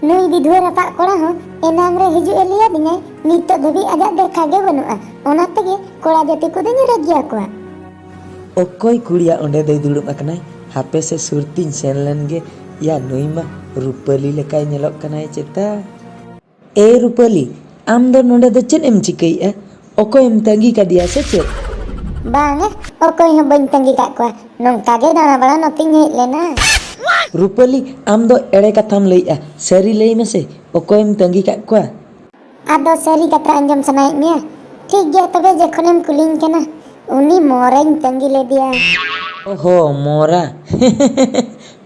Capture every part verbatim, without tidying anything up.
ᱱᱩᱭ ᱵᱤᱫᱷᱩᱣᱟᱹ ᱨᱟᱯᱟᱜ ᱠᱚᱲᱟ ᱦᱚᱸ ᱮᱱᱟᱝ ᱨᱮ ᱦᱤᱡᱩᱜ ᱮ ᱞᱟᱹᱭᱟᱫᱤᱧᱟᱭ, ᱱᱤᱛᱚᱜ ᱫᱷᱟᱹᱵᱤᱡ ᱟᱡᱟᱜ ᱫᱮᱠᱷᱟ ᱜᱮ ᱵᱟᱹᱱᱩᱜᱼᱟ᱾ ᱚᱱᱟ ᱛᱮᱜᱮ ᱠᱚᱲᱟ ᱡᱟᱹᱛᱤ ᱠᱚᱫᱚᱧ ᱨᱟᱹᱜᱤ ᱟᱠᱚᱣᱟ᱾ ᱚᱠᱚᱭ ᱠᱩᱲᱤᱭᱟ ᱚᱸᱰᱮ ᱫᱚᱭ ᱫᱩᱲᱩᱵ ᱟᱠᱟᱱᱟᱭ? ᱦᱟᱯᱮ ᱥᱮ ᱥᱩᱨ ᱛᱤᱧ ᱥᱮᱱ ᱞᱮᱱ ᱜᱮ᱾ ᱭᱟ, ᱱᱩᱭ ᱢᱟ ᱨᱩᱯᱟᱹᱞᱤ ᱞᱮᱠᱟᱭ ᱧᱮᱞᱚᱜ ᱠᱟᱱᱟᱭ ᱪᱮᱛᱟ᱾ ᱮ ᱨᱩᱯᱟᱹᱞᱤ, ᱟᱢ ᱫᱚ ᱱᱚᱰᱮ ᱫᱚ ᱪᱮᱫ ᱮᱢ ᱪᱤᱠᱟᱹᱭᱮᱫᱼᱟ? ᱚᱠᱚᱭᱮᱢ ᱛᱟᱺᱜᱤ ᱠᱟᱫᱮᱭᱟ ᱥᱮ ᱪᱮᱫ? ᱵᱟᱝᱟ, ᱚᱠᱚᱭ ᱦᱚᱸ ᱵᱟᱹᱧ ᱛᱟᱺᱜᱤ ᱠᱟᱜ ᱠᱚᱣᱟ, ᱱᱚᱝᱠᱟ ᱜᱮ ᱫᱟᱬᱟ ᱵᱟᱲᱟ ᱱᱚᱛᱮᱧ ᱦᱮᱡ ᱞᱮᱱᱟ᱾ ᱨᱩᱯᱟᱹᱞᱤ, ᱟᱢ ᱫᱚ ᱮᱲᱮ ᱠᱟᱛᱷᱟᱢ ᱞᱟᱹᱭᱮᱫᱼᱟ, ᱥᱟᱹᱨᱤ ᱞᱟᱹᱭ ᱢᱮᱥᱮ, ᱚᱠᱚᱭᱮᱢ ᱛᱟᱺᱜᱤ ᱠᱟᱜ ᱠᱚᱣᱟ? ᱟᱫᱚ ᱥᱟᱹᱨᱤ ᱠᱟᱛᱷᱟ ᱟᱸᱡᱚᱢ ᱥᱟᱱᱟᱭᱮᱫ ᱢᱮᱭᱟ? ᱴᱷᱤᱠ ᱜᱮᱭᱟ, ᱛᱚᱵᱮ ᱡᱚᱠᱷᱚᱱᱮᱢ ᱠᱩᱞᱤᱧ ᱠᱟᱱᱟ, ᱩᱱᱤ ᱢᱚᱨᱟᱧ ᱛᱟᱺᱜᱤ ᱞᱮᱫᱮᱭᱟ᱾ ᱚᱦᱚ, ᱢᱚᱨᱟ᱾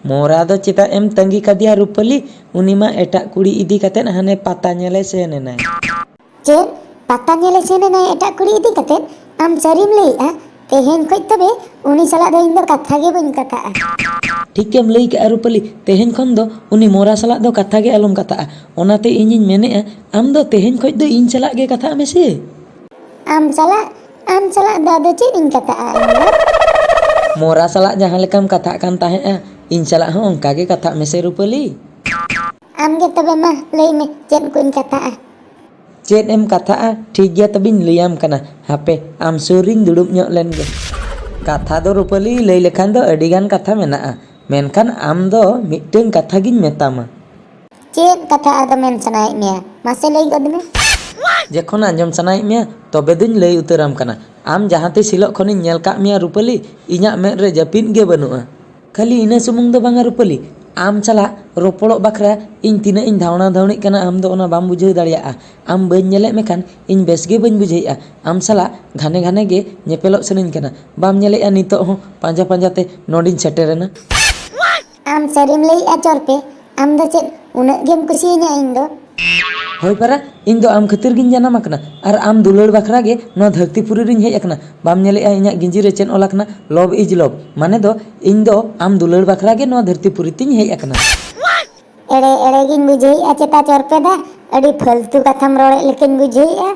ᱢᱚᱨᱟ ᱫᱚ ᱪᱮᱫᱟᱜ ᱮᱢ ᱛᱟᱺᱜᱤ ᱠᱟᱫᱮᱭᱟ ᱨᱩᱯᱟᱹᱞᱤ? ᱩᱱᱤ ᱢᱟ ᱮᱴᱟᱜ ᱠᱩᱲᱤ ᱤᱫᱤ ᱠᱟᱛᱮᱫ ᱦᱟᱱᱮ ᱯᱟᱛᱟ ᱧᱮᱞᱮ ᱥᱮᱱ ᱮᱱᱟᱭ᱾ ᱪᱮᱫ? ᱯᱟᱛᱟ ᱧᱮᱞᱮ ᱥᱮᱱ ᱮᱱᱟᱭ ᱮᱴᱟᱜ ᱠᱩᱲᱤ ᱤᱫᱤ ᱠᱟᱛᱮᱫ? ᱟᱢ ᱥᱟᱹᱨᱤᱢ ᱞᱟᱹᱭᱮᱫᱼᱟ? ᱛᱮᱦᱮᱧ ᱠᱷᱚᱡ ᱛᱚᱵᱮ ᱩᱱᱤ ᱥᱟᱞᱟᱜ ᱫᱚ ᱤᱧ ᱫᱚ ᱠᱟᱛᱷᱟ ᱜᱮ ᱵᱟᱹᱧ ᱠᱟᱛᱷᱟᱜᱼᱟ᱾ ᱴᱷᱤᱠᱮᱢ ᱞᱟᱹᱭ ᱠᱟᱜᱼᱟ ᱨᱩᱯᱟᱹᱞᱤ, ᱛᱮᱦᱮᱧ ᱠᱷᱚᱱ ᱫᱚ ᱩᱱᱤ ᱢᱚᱨᱟ ᱥᱟᱞᱟᱜ ᱫᱚ ᱠᱟᱛᱷᱟ ᱜᱮ ᱟᱞᱚᱢ ᱠᱟᱛᱷᱟᱜᱼᱟ᱾ ᱚᱱᱟᱛᱮ ᱤᱧᱤᱧ ᱢᱮᱱᱮᱫᱼᱟ, ᱟᱢ ᱫᱚ ᱛᱮᱦᱮᱧ ᱠᱷᱚᱡ ᱫᱚ ᱤᱧ ᱥᱟᱞᱟᱜ ᱜᱮ ᱠᱟᱛᱷᱟᱜ ᱢᱮᱥᱮ᱾ ᱟᱢ ᱥᱟᱞᱟᱜ? ᱟᱢ ᱥᱟᱞᱟᱜ ᱫᱚ ᱟᱫᱚ ᱪᱮᱫ ᱤᱧ ᱠᱟᱛᱷᱟᱜᱼᱟ ᱤᱧ ᱫᱚ? ᱢᱚᱨᱟ ᱥᱟᱞᱟᱜ ᱡᱟᱦᱟᱸ ᱞᱮᱠᱟᱢ ᱠᱟᱛᱷᱟᱜ ᱠᱟᱱ ᱛᱟᱦᱮᱸᱫᱼᱟ, ᱤᱧ ᱥᱟᱞᱟᱜ ᱦᱚᱸ ᱚᱱᱠᱟ ᱜᱮ ᱠᱟᱛᱷᱟᱜ ᱢᱮᱥᱮ ᱨᱩᱯᱟᱹᱞᱤ᱾ ᱟᱢ ᱜᱮ ᱛᱚᱵᱮ ᱢᱟ ᱞᱟᱹᱭ ᱢᱮ, ᱪᱮᱫ ᱠᱚᱧ ᱠᱟᱛᱷᱟᱜᱼᱟ? ᱪᱮᱫ ᱮᱢ ᱠᱟᱛᱷᱟᱜᱼᱟ? ᱴᱷᱤᱠ ᱜᱮᱭᱟ, ᱛᱚᱵᱮᱧ ᱞᱟᱹᱭᱟᱢ ᱠᱟᱱᱟ᱾ ᱦᱟᱯᱮ, ᱟᱢ ᱥᱩᱨ ᱨᱤᱧ ᱫᱩᱲᱩᱵ ᱧᱚᱜ ᱞᱮᱱ ᱜᱮ᱾ ᱠᱟᱛᱷᱟ ᱫᱚ ᱨᱩᱯᱟᱹᱞᱤ, ᱞᱟᱹᱭ ᱞᱮᱠᱷᱟᱱ ᱫᱚ ᱟᱹᱰᱤ ᱜᱟᱱ ᱠᱟᱛᱷᱟ ᱢᱮᱱᱟᱜᱼᱟ, ᱢᱮᱱᱠᱷᱟᱱ ᱟᱢ ᱫᱚ ᱢᱤᱫᱴᱟᱹᱝ ᱠᱟᱛᱷᱟ ᱜᱤᱧ ᱢᱮᱛᱟᱢᱟ᱾ ᱪᱮᱫ ᱠᱟᱛᱷᱟ ᱟᱫᱚ ᱢᱮᱱ ᱥᱟᱱᱟᱭᱮᱫ ᱢᱮᱭᱟ? ᱢᱟᱥᱮ ᱞᱟᱹᱭ ᱜᱚᱫ ᱢᱮ᱾ ᱡᱚᱠᱷᱚᱱ ᱟᱸᱡᱚᱢ ᱥᱟᱱᱟᱭᱮᱫ ᱢᱮᱭᱟ, ᱛᱚᱵᱮ ᱫᱩᱧ ᱞᱟᱹᱭ ᱩᱛᱟᱹᱨᱟᱢ ᱠᱟᱱᱟ᱾ ᱟᱢ ᱡᱟᱦᱟᱸ ᱛᱤᱥ ᱦᱤᱞᱳᱜ ᱠᱷᱚᱱᱤᱧ ᱧᱮᱞ ᱠᱟᱜ ᱢᱮᱭᱟ ᱨᱩᱯᱟᱹᱞᱤ, ᱤᱧᱟᱜ ᱢᱮᱫ ᱨᱮ ᱡᱟᱹᱯᱤᱫ ᱜᱮ ᱵᱟᱹᱱᱩᱜᱼᱟ᱾ ᱠᱷᱟᱹᱞᱤ ᱤᱱᱟᱹ ᱥᱩᱢᱩᱝ ᱫᱚ ᱵᱟᱝᱟ ᱨᱩᱯᱟᱹᱞᱤ, ᱟᱢ ᱥᱟᱞᱟᱜ ᱨᱚᱯᱚᱲᱚᱜ ᱵᱟᱠᱷᱨᱟ ᱤᱧ ᱛᱤᱱᱟᱹᱜ ᱤᱧ ᱫᱷᱟᱣᱬᱟ ᱫᱷᱟᱹᱣᱲᱤᱜ ᱠᱟᱱᱟ, ᱟᱢ ᱫᱚ ᱚᱱᱟ ᱵᱟᱢ ᱵᱩᱡᱷᱟᱹᱣ ᱫᱟᱲᱮᱭᱟᱜᱼᱟ᱾ ᱟᱢ ᱵᱟᱹᱧ ᱧᱮᱞᱮᱫ ᱢᱮᱠᱷᱟᱱ ᱤᱧ ᱵᱮᱥ ᱜᱮ ᱵᱟᱹᱧ ᱵᱩᱡᱷᱟᱹᱣᱮᱫᱼᱟ᱾ ᱟᱢ ᱥᱟᱞᱟᱜ ᱜᱷᱟᱱᱮ ᱜᱷᱟᱱᱮ ᱜᱮ ᱧᱮᱯᱮᱞᱚᱜ ᱥᱟᱱᱟᱧ ᱠᱟᱱᱟ᱾ ᱵᱟᱢ ᱧᱮᱞᱮᱫᱼᱟ ᱱᱤᱛᱚᱜ ᱦᱚᱸ ᱯᱟᱸᱡᱟ ᱯᱟᱸᱡᱟ ᱛᱮ ᱱᱚᱰᱮᱧ ᱥᱮᱴᱮᱨᱮᱱᱟ? ᱟᱢ ᱥᱟᱹᱨᱤᱢ ᱞᱟᱹᱭᱮᱫᱼᱟ ᱪᱚᱨᱯᱮ? ᱟᱢ ᱫᱚ ᱪᱮᱫ ᱩᱱᱟᱹᱜ ᱜᱮᱢ ᱠᱩᱥᱤᱭᱟᱹᱧᱟ ᱤᱧ ᱫᱚ? ᱦᱳᱭ ᱯᱟᱨᱟ, ᱤᱧ ᱫᱚ ᱟᱢ ᱠᱷᱟᱹᱛᱤᱨ ᱜᱤᱧ ᱡᱟᱱᱟᱢ ᱟᱠᱟᱱᱟ ᱟᱨ ᱟᱢ ᱫᱩᱞᱟᱹᱲ ᱵᱟᱠᱷᱨᱟ ᱜᱮ ᱱᱚᱣᱟ ᱫᱷᱟᱹᱨᱛᱤ ᱯᱩᱨᱤ ᱨᱤᱧ ᱦᱮᱡ ᱟᱠᱟᱱᱟ᱾ ᱵᱟᱢ ᱧᱮᱞᱮᱫᱼᱟ ᱤᱧᱟᱜ ᱜᱮᱸᱡᱤ ᱨᱮ ᱪᱮᱫ ᱚᱞ ᱟᱠᱟᱱᱟ? Love is love᱾ ᱢᱟᱱᱮ ᱫᱚ ᱤᱧ ᱫᱚ ᱟᱢ ᱫᱩᱞᱟᱹᱲ ᱵᱟᱠᱷᱨᱟ ᱜᱮ ᱱᱚᱣᱟ ᱫᱷᱟᱹᱨᱛᱤ ᱯᱩᱨᱤ ᱛᱤᱧ ᱦᱮᱡ ᱟᱠᱟᱱᱟ᱾ ᱮᱲᱮ ᱮᱲᱮ ᱜᱤᱧ ᱵᱩᱡᱷᱟᱹᱣᱮᱫᱼᱟ ᱪᱮᱛᱟ ᱪᱚᱨᱯᱮ ᱫᱟ, ᱟᱹᱰᱤ ᱯᱷᱟᱹᱞᱛᱩ ᱠᱟᱛᱷᱟᱢ ᱨᱚᱲᱮᱫ ᱞᱮᱠᱟᱧ ᱵᱩᱡᱷᱟᱹᱣᱮᱫᱼᱟ᱾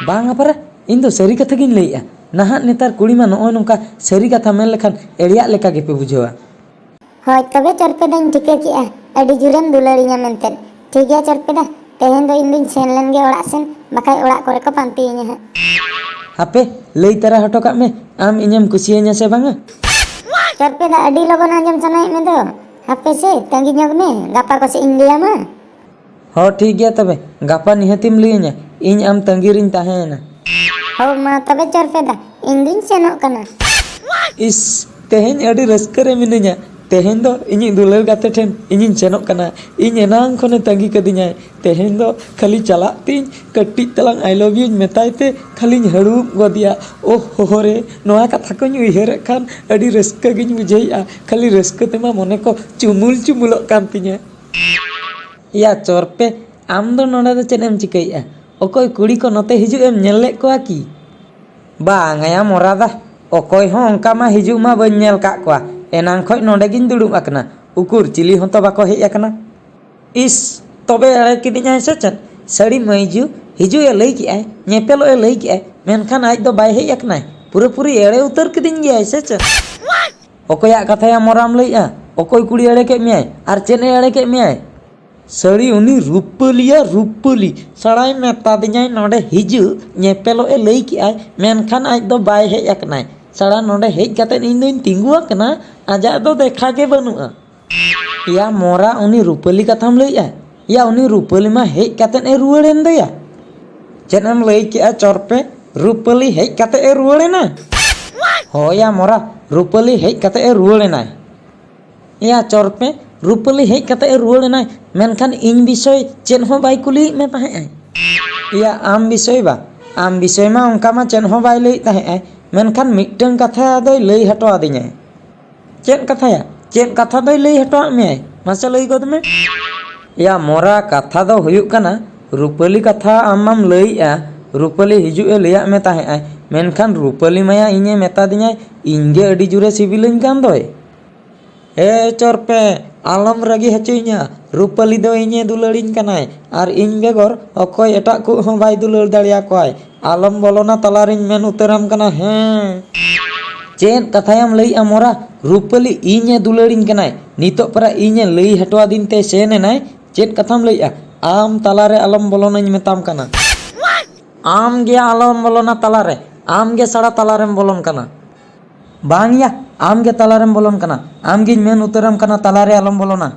ᱵᱟᱝᱟ ᱯᱟᱨᱟ, ᱤᱧ ᱫᱚ ᱥᱟᱹᱨᱤ ᱠᱟᱛᱷᱟ ᱜᱤᱧ ᱞᱟᱹᱭᱮᱫᱼᱟ᱾ ᱱᱟᱦᱟᱜ ᱱᱮᱛᱟᱨ ᱠᱩᱲᱤ ᱢᱟ ᱱᱚᱜᱼᱚᱭ ᱱᱚᱝᱠᱟ ᱥᱟᱹᱨᱤ ᱠᱟᱛᱷᱟ ᱢᱮᱱ ᱞᱮᱠᱷᱟᱱ ᱮᱲᱮᱭᱟᱜ ᱞᱮᱠᱟ ᱜᱮᱯᱮ ᱵᱩᱡᱷᱟᱹᱣᱟ᱾ ᱦᱳᱭ, ᱛᱚᱵᱮ ᱪᱚᱨᱯᱮ ᱫᱟᱧ ᱴᱷᱤᱠᱟᱹ ᱠᱮᱜᱼᱟ, ᱟᱹᱰᱤ ᱡᱳᱨᱮᱢ ᱫᱩᱞᱟᱹᱲᱤᱧᱟ ᱢᱮᱱᱛᱮ᱾ ᱴᱷᱤᱠ ᱜᱮᱭᱟ ᱪᱚᱨᱯᱮ ᱫᱟ, ᱛᱮᱦᱮᱧ ᱫᱚ ᱤᱧ ᱫᱩᱧ ᱥᱮᱱ ᱞᱮᱱ ᱜᱮ ᱚᱲᱟᱜ ᱥᱮᱱ, ᱵᱟᱠᱷᱟᱡ ᱚᱲᱟᱜ ᱠᱚᱨᱮ ᱠᱚ ᱯᱟᱱᱛᱮᱭᱤᱧᱟ ᱦᱟᱸᱜ᱾ ᱦᱟᱯᱮ, ᱞᱟᱹᱭ ᱛᱟᱨᱟ ᱦᱚᱴᱚ ᱠᱟᱜ ᱢᱮ, ᱟᱢ ᱤᱧᱮᱢ ᱠᱩᱥᱤᱭᱟᱹᱧᱟ ᱥᱮ ᱵᱟᱝᱟ? ᱪᱚᱨᱯᱮ ᱫᱟ, ᱟᱹᱰᱤ ᱞᱚᱜᱚᱱ ᱟᱸᱡᱚᱢ ᱥᱟᱱᱟᱭᱮᱫ ᱢᱮ ᱫᱚ᱾ ᱦᱟᱯᱮ ᱥᱮ, ᱛᱟᱺᱜᱤ ᱧᱚᱜ ᱢᱮ, ᱜᱟᱯᱟ ᱠᱚᱥᱮᱫ ᱤᱧ ᱞᱟᱹᱭᱟᱢᱟ᱾ ᱦᱚᱸ, ᱴᱷᱤᱠ ᱜᱮᱭᱟ ᱛᱚᱵᱮ, ᱜᱟᱯᱟ ᱱᱤᱦᱟᱹᱛᱤᱢ ᱞᱟᱹᱭᱟᱹᱧᱟ, ᱤᱧ ᱟᱢ ᱛᱟᱺᱜᱤ ᱨᱤᱧ ᱛᱟᱦᱮᱸᱭᱮᱱᱟ᱾ ᱦᱳ ᱢᱟ ᱛᱚᱵᱮ ᱪᱚᱨᱯᱮ ᱫᱟ, ᱤᱧ ᱫᱩᱧ ᱥᱮᱱᱚᱜ ᱠᱟᱱᱟ᱾ ᱤᱥ, ᱛᱮᱦᱮᱧ ᱟᱹᱰᱤ ᱨᱟᱹᱥᱠᱟᱹ ᱨᱮ ᱢᱤᱱᱟᱹᱧᱟ᱾ ᱛᱮᱦᱮᱧ ᱫᱚ ᱤᱧᱤᱡ ᱫᱩᱞᱟᱹᱲ ᱜᱟᱛᱮ ᱴᱷᱮᱱ ᱤᱧᱤᱧ ᱥᱮᱱᱚᱜ ᱠᱟᱱᱟ᱾ ᱤᱧ ᱮᱱᱟᱝ ᱠᱷᱚᱱᱮ ᱛᱟᱺᱜᱤ ᱠᱟᱹᱫᱤᱧᱟᱭ᱾ ᱛᱮᱦᱮᱧ ᱫᱚ ᱠᱷᱟᱹᱞᱤ ᱪᱟᱞᱟᱜ ᱛᱤᱧ ᱠᱟᱹᱴᱤᱡ ᱛᱟᱞᱟᱝ I love youᱧ ᱢᱮᱛᱟᱭ ᱛᱮ ᱠᱷᱟᱹᱞᱤᱧ ᱦᱟᱹᱲᱩᱵ ᱜᱚᱫᱮᱭᱟ᱾ ᱳᱦ ᱦᱳ ᱨᱮ, ᱱᱚᱣᱟ ᱠᱟᱛᱷᱟ ᱠᱚᱧ ᱩᱭᱦᱟᱹᱨᱮᱫ ᱠᱷᱟᱱ ᱟᱹᱰᱤ ᱨᱟᱹᱥᱠᱟᱹ ᱜᱤᱧ ᱵᱩᱡᱷᱟᱹᱣᱮᱫᱼᱟ᱾ ᱠᱷᱟᱹᱞᱤ ᱨᱟᱹᱥᱠᱟᱹ ᱛᱮᱢᱟ ᱢᱚᱱᱮ ᱠᱚ ᱪᱩᱢᱩᱞ ᱪᱩᱢᱩᱞᱚᱜ ᱠᱟᱱ ᱛᱤᱧᱟᱹ᱾ ᱭᱟ ᱪᱚᱨᱯᱮ, ᱟᱢ ᱫᱚ ᱱᱚᱰᱮ ᱫᱚ ᱪᱮᱫ ᱮᱢ ᱪᱤᱠᱟᱹᱭᱮᱫᱼᱟ? ᱚᱠᱚᱭ ᱠᱩᱲᱤ ᱠᱚ ᱱᱚᱛᱮ ᱦᱤᱡᱩᱜ ᱮᱢ ᱧᱮᱞ ᱞᱮᱫ ᱠᱚᱣᱟ ᱠᱤ? ᱵᱟᱝ ᱭᱟ ᱢᱚᱨᱟ ᱫᱟ, ᱚᱠᱚᱭ ᱦᱚᱸ ᱚᱱᱠᱟ ᱢᱟ ᱦᱤᱡᱩᱜ ᱢᱟ ᱵᱟᱹᱧ ᱧᱮᱞ ᱠᱟᱜ ᱠᱚᱣᱟ᱾ ᱮᱱᱟᱝ ᱠᱷᱚᱡ ᱱᱚᱰᱮ ᱜᱤᱧ ᱫᱩᱲᱩᱵ ᱟᱠᱟᱱᱟ, ᱩᱠᱩᱨ ᱪᱤᱞᱤ ᱦᱚᱸᱛᱚ ᱵᱟᱠᱚ ᱦᱮᱡ ᱟᱠᱟᱱᱟ᱾ ᱤᱥ, ᱛᱚᱵᱮ ᱮᱲᱮ ᱠᱤᱫᱤᱧᱟᱭ ᱥᱮ ᱪᱮᱫ? ᱥᱟᱹᱲᱤ ᱢᱟᱹᱭᱡᱩ ᱦᱤᱡᱩᱜ ᱮ ᱞᱟᱹᱭ ᱠᱮᱜᱼᱟᱭ, ᱧᱮᱯᱮᱞᱚᱜ ᱮ ᱞᱟᱹᱭ ᱠᱮᱜᱼᱟᱭ, ᱢᱮᱱᱠᱷᱟᱱ ᱟᱡ ᱫᱚ ᱵᱟᱭ ᱦᱮᱡ ᱟᱠᱟᱱᱟᱭ᱾ ᱯᱩᱨᱟᱹᱯᱩᱨᱤ ᱮᱲᱮ ᱩᱛᱟᱹᱨ ᱠᱤᱫᱤᱧ ᱜᱮᱭᱟᱭ ᱥᱮ ᱪᱮᱫ? ᱚᱠᱚᱭᱟᱜ ᱠᱟᱛᱷᱟ ᱭᱟ ᱢᱚᱨᱟᱢ ᱞᱟᱹᱭᱮᱜᱼᱟ? ᱚᱠᱚᱭ ᱠᱩᱲᱤ ᱮᱲᱮ ᱠᱮᱫ ᱢᱮᱭᱟᱭ? ᱟᱨ ᱪᱮᱫ ᱮ ᱮᱲᱮ ᱠᱮᱫ ᱢᱮᱭᱟᱭ? ᱥᱟᱹᱲᱤ ᱩᱱᱤ ᱨᱩᱯᱟᱹᱞᱤᱭᱟ ᱨᱩᱯᱟᱹᱞᱤ᱾ ᱥᱟᱲᱟᱭ ᱢᱮᱛᱟ ᱫᱤᱧᱟᱭ ᱱᱚᱰᱮ ᱦᱤᱡᱩᱜ, ᱧᱮᱯᱮᱞᱚᱜ ᱮ ᱞᱟᱹᱭ ᱠᱮᱜᱼᱟᱭ, ᱢᱮᱱᱠᱷᱟᱱ ᱟᱡ ᱫᱚ ᱵᱟᱭ ᱦᱮᱡ ᱟᱠᱟᱱᱟᱭ᱾ ᱥᱟᱲᱟ ᱱᱚᱰᱮ ᱦᱮᱡ ᱠᱟᱛᱮᱫ ᱤᱧ ᱫᱩᱧ ᱛᱤᱸᱜᱩ ᱟᱠᱟᱱᱟ, ᱟᱡᱟᱜ ᱫᱚ ᱫᱮᱠᱷᱟ ᱜᱮ ᱵᱟᱹᱱᱩᱜᱼᱟ᱾ ᱭᱟ ᱢᱚᱨᱟ, ᱩᱱᱤ ᱨᱩᱯᱟᱹᱞᱤ ᱠᱟᱛᱷᱟᱢ ᱞᱟᱹᱭᱮᱜᱼᱟ? ᱭᱟ ᱩᱱᱤ ᱨᱩᱯᱟᱹᱞᱤ ᱢᱟ ᱦᱮᱡ ᱠᱟᱛᱮᱫ ᱮ ᱨᱩᱣᱟᱹᱲᱮᱱ ᱫᱚᱭᱟ᱾ ᱪᱮᱫ ᱮᱢ ᱞᱟᱹᱭ ᱠᱮᱜᱼᱟ ᱪᱚᱨᱯᱮ? ᱨᱩᱯᱟᱹᱞᱤ ᱦᱮᱡ ᱠᱟᱛᱮᱫ ᱮ ᱨᱩᱣᱟᱹᱲᱮᱱᱟ? ᱦᱳᱭ ᱭᱟ ᱢᱚᱨᱟ, ᱨᱩᱯᱟᱹᱞᱤ ᱦᱮᱡ ᱠᱟᱛᱮᱫ ᱮ ᱨᱩᱣᱟᱹᱲᱮᱱᱟᱭ᱾ ᱮᱭᱟ ᱪᱚᱨᱯᱮ, ᱨᱩᱯᱟᱹᱞᱤ ᱦᱮᱡ ᱠᱟᱛᱮ ᱮ ᱨᱩᱣᱟᱹᱲ ᱮᱱᱟᱭ, ᱢᱮᱱᱠᱷᱟᱱ ᱤᱧ ᱵᱤᱥᱚᱭ ᱪᱮᱫ ᱦᱚᱸ ᱵᱟᱭ ᱠᱩᱞᱤᱭᱮᱫ ᱢᱮ ᱛᱟᱦᱮᱸᱫ ᱟᱭ᱾ ᱮᱭᱟ ᱟᱢ ᱵᱤᱥᱚᱭ ᱵᱟ, ᱟᱢ ᱵᱤᱥᱚᱭ ᱢᱟ ᱚᱱᱠᱟ ᱢᱟ ᱪᱮᱫ ᱦᱚᱸ ᱵᱟᱭ ᱞᱟᱹᱭᱮᱫ ᱛᱟᱦᱮᱸᱫ ᱟᱭ, ᱢᱮᱱᱠᱷᱟᱱ ᱢᱤᱫᱴᱟᱝ ᱠᱟᱛᱷᱟ ᱫᱚᱭ ᱞᱟᱹᱭ ᱦᱚᱴᱚ ᱟᱹᱫᱤᱧᱟᱭ᱾ ᱪᱮᱫ ᱠᱟᱛᱷᱟᱭᱟ? ᱪᱮᱫ ᱠᱟᱛᱷᱟ ᱫᱚᱭ ᱞᱟᱹᱭ ᱦᱚᱴᱚ ᱟᱫ ᱢᱮᱭᱟᱭ? ᱢᱟᱥᱮ ᱞᱟᱹᱭ ᱜᱚᱫ ᱢᱮ᱾ ᱮᱭᱟ ᱢᱚᱨᱟ, ᱠᱟᱛᱷᱟ ᱫᱚ ᱦᱩᱭᱩᱜ ᱠᱟᱱᱟ, ᱨᱩᱯᱟᱹᱞᱤ ᱠᱟᱛᱷᱟ ᱟᱢ ᱢᱟᱢ ᱞᱟᱹᱭᱮᱜᱼᱟ, ᱨᱩᱯᱟᱹᱞᱤ ᱦᱤᱡᱩᱜ ᱮ ᱞᱟᱹᱭᱟᱫ ᱢᱮ ᱛᱟᱦᱮᱸᱫ ᱟᱭ, ᱢᱮᱱᱠᱷᱟᱱ ᱨᱩᱯᱟᱹᱞᱤ ᱢᱟᱭᱟ ᱤᱧᱮ ᱢᱮᱛᱟ ᱫᱤᱧᱟᱭ, ᱤᱧ ᱜᱮ ᱟᱹᱰᱤ ᱡᱳᱨᱮ ᱥᱤᱵᱤᱞᱟᱹᱧ ᱠᱟᱱ ᱫᱚᱭ᱾ ᱦᱮ ᱪᱚᱨᱯᱮ, ᱟᱞᱚᱢ ᱨᱟᱹᱜᱤ ᱦᱚᱪᱚᱧᱟ, ᱨᱩᱯᱟᱹᱞᱤ ᱫᱚ ᱤᱧᱮ ᱫᱩᱞᱟᱹᱲᱤᱧ ᱠᱟᱱᱟᱭ, ᱟᱨ ᱤᱧ ᱵᱮᱜᱚᱨ ᱚᱠᱚᱭ ᱮᱴᱟᱜ ᱠᱚ ᱦᱚᱸ ᱵᱟᱭ ᱫᱩᱞᱟᱹᱲ ᱫᱟᱲᱮᱭᱟᱠᱚᱣᱟᱭ᱾ ᱟᱞᱚᱢ ᱵᱚᱞᱚᱱᱟ ᱛᱟᱞᱟᱨᱤᱧ ᱢᱮᱱ ᱩᱛᱟᱹᱨᱟᱢ ᱠᱟᱱᱟ, ᱦᱮᱸ᱾ ᱪᱮᱫ ᱠᱟᱛᱷᱟᱭᱟᱢ ᱞᱟᱹᱭᱮᱜᱼᱟ ᱢᱚᱨᱟ? ᱨᱩᱯᱟᱹᱞᱤ ᱤᱧᱮ ᱫᱩᱞᱟᱹᱲᱤᱧ ᱠᱟᱱᱟᱭ, ᱱᱤᱛᱚᱜ ᱯᱟᱨᱟ ᱤᱧᱮ ᱞᱟᱹᱭ ᱦᱚᱴᱚ ᱟᱹᱫᱤᱧ ᱛᱮ ᱥᱮᱱ ᱮᱱᱟᱭ᱾ ᱪᱮᱫ ᱠᱟᱛᱷᱟᱢ ᱞᱟᱹᱭᱮᱜᱼᱟ? ᱟᱢ ᱛᱟᱞᱟᱨᱮ ᱟᱞᱚᱢ ᱵᱚᱞᱚᱱᱟᱧ ᱢᱮᱛᱟᱢ ᱠᱟᱱᱟ᱾ ᱟᱢ ᱜᱮ ᱟᱞᱚᱢ ᱵᱚᱞᱚᱱᱟ ᱛᱟᱞᱟᱨᱮ, ᱟᱢ ᱜᱮ ᱥᱟᱲᱟ ᱛᱟᱞᱟᱨᱮᱢ ᱵᱚᱞᱚᱱ ᱠᱟᱱᱟ᱾ ᱵᱟᱝ ᱭᱟ, ᱟᱢ ᱜᱮ ᱛᱟᱞᱟᱨᱮᱢ ᱵᱚᱞᱚᱱ ᱠᱟᱱᱟ, ᱟᱢ ᱜᱤᱧ ᱢᱮᱱ ᱩᱛᱟᱹᱨᱟᱢ ᱠᱟᱱᱟ, ᱛᱟᱞᱟᱨᱮ ᱟᱞᱚᱢ ᱵᱚᱞᱚᱱᱟ᱾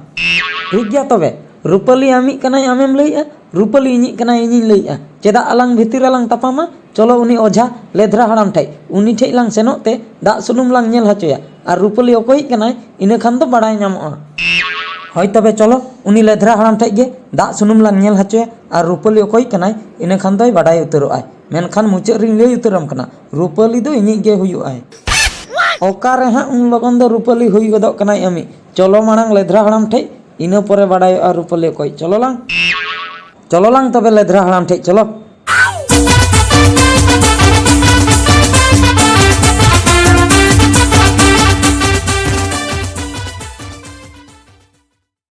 ᱴᱷᱤᱠ ᱜᱮᱭᱟ ᱛᱚᱵᱮ, ᱨᱩᱯᱟᱹᱞᱤ ᱟᱢᱤᱡ ᱠᱟᱱᱟᱭ ᱟᱢᱮᱢ ᱞᱟᱹᱭᱮᱜᱼᱟ, ᱨᱩᱯᱟᱹᱞᱤ ᱤᱧᱤᱡ ᱠᱟᱱᱟᱭ ᱤᱧᱤᱧ ᱞᱟᱹᱭᱮᱜᱼᱟ᱾ ᱪᱮᱫᱟᱜ ᱟᱞᱟᱝ ᱵᱷᱤᱛᱤᱨ ᱨᱮᱞᱟᱝ ᱛᱟᱯᱟᱢᱟ? ᱪᱚᱞᱚ ᱩᱱᱤ ᱚᱡᱷᱟ ᱞᱮᱫᱷᱨᱟ ᱦᱟᱲᱟᱢ ᱴᱷᱮᱡ, ᱩᱱᱤ ᱴᱷᱮᱡ ᱞᱟᱝ ᱥᱮᱱᱚᱜ ᱛᱮ ᱫᱟᱜ ᱥᱩᱱᱩᱢ ᱞᱟᱝ ᱧᱮᱞ ᱦᱚᱪᱚᱭᱟ, ᱟᱨ ᱨᱩᱯᱟᱹᱞᱤ ᱚᱠᱚᱭᱤᱡ ᱠᱟᱱᱟᱭ ᱤᱱᱟᱹ ᱠᱷᱟᱱ ᱫᱚ ᱵᱟᱲᱟᱭ ᱧᱟᱢᱚᱜᱼᱟ᱾ ᱦᱳᱭ ᱛᱚᱵᱮ ᱪᱚᱞᱚ, ᱩᱱᱤ ᱞᱮᱫᱷᱨᱟ ᱦᱟᱲᱟᱢ ᱴᱷᱮᱡ ᱜᱮ ᱫᱟᱜ ᱥᱩᱱᱩᱢ ᱞᱟᱝ ᱧᱮᱞ ᱦᱚᱪᱚᱭᱟ, ᱟᱨ ᱨᱩᱯᱟᱹᱞᱤ ᱚᱠᱚᱭᱤᱡ ᱠᱟᱱᱟᱭ ᱤᱱᱟᱹ ᱠᱷᱟᱱ ᱫᱚᱭ ᱵᱟᱰᱟᱭ ᱩᱛᱟᱹᱨᱚᱜᱼᱟᱭ᱾ ᱢᱮᱱᱠᱷᱟᱱ ᱢᱩᱪᱟᱹᱫ ᱨᱤᱧ ᱞᱟᱹᱭ ᱩᱛᱟᱹᱨᱟᱢ ᱠᱟᱱᱟ, ᱨᱩᱯᱟᱹᱞᱤ ᱫᱚ ᱤᱧᱤᱡ ᱜᱮ ᱦᱩᱭᱩᱜᱼᱟᱭ᱾ ᱚᱠᱟᱨᱮ ᱦᱟᱸᱜ ᱩᱱ ᱞᱚᱜᱚᱱ ᱫᱚ ᱨᱩᱯᱟᱹᱞᱤ ᱦᱩᱭ ᱜᱚᱫᱚᱜ ᱠᱟᱱᱟᱭ ᱟᱢᱤᱡ? ᱪᱚᱞᱚ ᱢᱟᱲᱟᱝ ᱞᱮᱫᱷᱨᱟ ᱦᱟᱲᱟᱢ ᱴᱷᱮᱡ, ᱤᱱᱟᱹ ᱯᱚᱨᱮ ᱵᱟᱰᱟᱭᱚᱜᱼᱟ ᱨᱩᱯᱟᱹᱞᱤ ᱚᱠᱚᱭᱤᱡ᱾ ᱪᱚᱞᱚ ᱞᱟᱝ, ᱪᱚᱞᱚ ᱞᱟᱝ ᱛᱚᱵᱮ ᱞᱮᱫᱷᱨᱟ ᱦᱟᱲᱟᱢ ᱴᱷᱮᱡ ᱪᱚᱞᱚ᱾